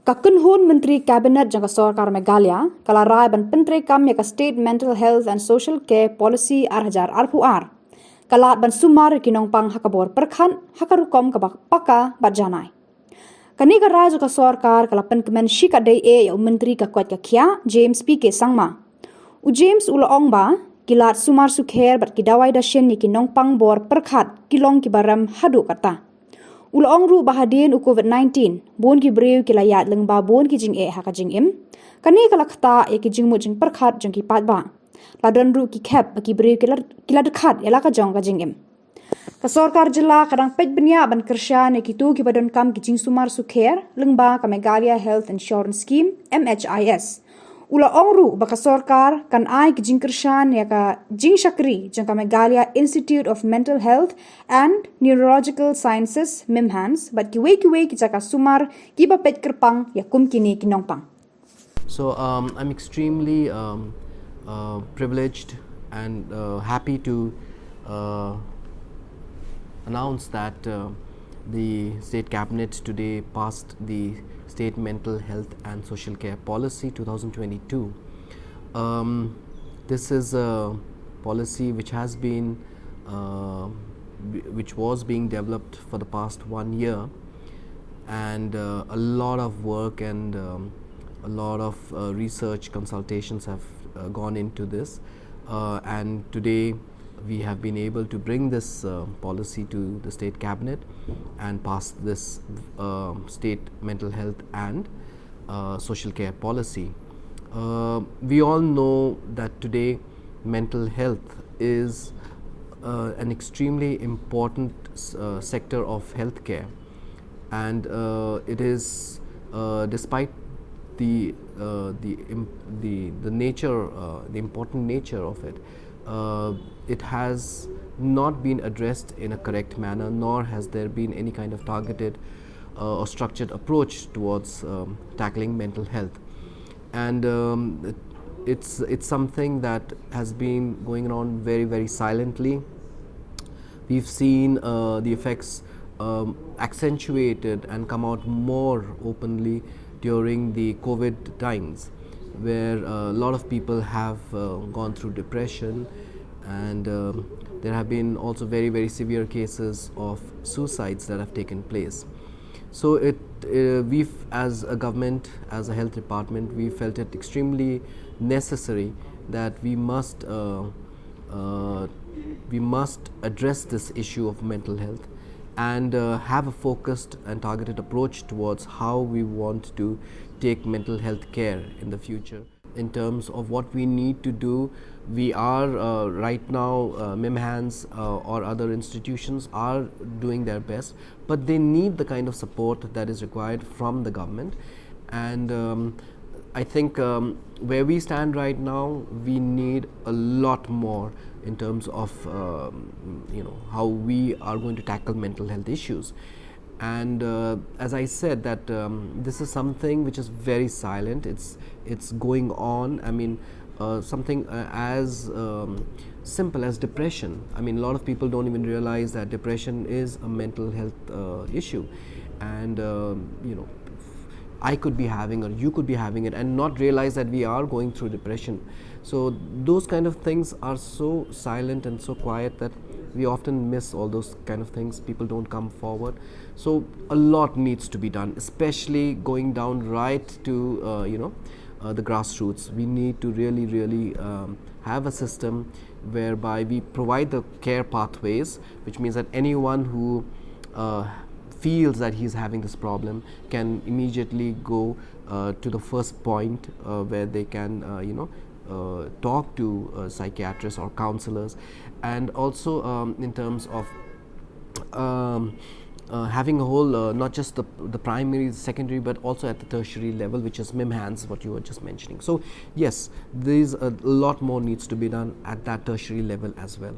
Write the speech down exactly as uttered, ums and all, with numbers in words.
Ka kynhun Myntri Cabinet jong ka Sorkar Meghalaya ka la rai ban pyntreikam ïa ka State Mental Health and Social Care Policy ar hajar arphew ar. Ka lad ban sumar ïa ki nongpang ha ka bor pyrkhat ha ka rukom kaba paka bad janai. Kane ka rai jong ka sorkar ka la pynkmen shi katdei eh ïa u Myntri ka koit ka khiah, James P K Sangma. U James u la ong ba ki lad sumar sukher bad ki dawai dashin ïa ki nongpang bor pyrkhat ki long kiba rem haduh katta. U la ong ruh ba hadien u COVID nineteen, bun ki briew ki la ïaid lyngba bun ki jingeh ha ka jingim. Kane ka la ktah ïa ki jingmut jingpyrkhat jong ki paidbah. La don ruh ki khep ba ki briew ki la, ki la dkhat ïa la ka jong ka jingim. Ka sorkar jylla ka dang peit bniah ban kyrshan ïa kito kiba donkam ki jingsumar sukher lyngba ka Meghalaya Health Insurance Scheme, M H I S. U la ong ruh ba ka sorkar kan ai ki jingkyrshan ïa ka jingshakri jong ka Meghalaya Institute of Mental Health and Neurological Sciences, MIMHANS, bad kiwei kiwei ki jaka sumar kiba peit kyrpang ïa kum kine ki nongpang. So um, I'm extremely um, uh, privileged and uh, happy to uh, announce that uh, the State Cabinet today passed the State Mental Health and Social Care Policy two thousand twenty-two. Um, this is a policy which has been, uh, whi- which was being developed for the past one year, and uh, a lot of work and um, a lot of uh, research consultations have uh, gone into this. Uh, and today we have been able to bring this uh, policy to the State Cabinet and pass this uh, State Mental Health and uh, Social Care Policy. Uh, we all know that today mental health is uh, an extremely important uh, sector of healthcare, and uh, it is, uh, despite the uh, the, im- the the nature, uh, the important nature of it, uh, it has not been addressed in a correct manner, nor has there been any kind of targeted uh, or structured approach towards um, tackling mental health. And um, it- it's it's something that has been going on very, very silently. We've seen uh, the effects um, accentuated and come out more openly during the COVID times, where uh, a lot of people have uh, gone through depression, and um, there have been also very, very severe cases of suicides that have taken place. So it uh, we've, as a government, as a health department, we felt it extremely necessary that we must uh, uh, we must address this issue of mental health and uh, have a focused and targeted approach towards how we want to take mental health care in the future. In terms of what we need to do, we are uh, right now, uh, MIMHANS uh, or other institutions are doing their best, but they need the kind of support that is required from the government. And um, I think um, where we stand right now, we need a lot more in terms of um, you know, how we are going to tackle mental health issues. And uh, as I said, that um, this is something which is very silent. It's it's going on. I mean, uh, something uh, as um, simple as depression. I mean, a lot of people don't even realize that depression is a mental health uh, issue, and um, you know, I could be having, or you could be having it, and not realize that we are going through depression. So those kind of things are so silent and so quiet that we often miss all those kind of things. People don't come forward. So a lot needs to be done, especially going down right to uh, you know, uh, the grassroots. We need to really, really um, have a system whereby we provide the care pathways, which means that anyone who uh, feels that he's having this problem can immediately go uh, to the first point uh, where they can uh, you know, uh, talk to uh, psychiatrists or counselors. And also um, in terms of um, uh, having a whole, uh, not just the, the primary, the secondary, but also at the tertiary level, which is MIMHANS, what you were just mentioning. So yes, there's a lot more needs to be done at that tertiary level as well.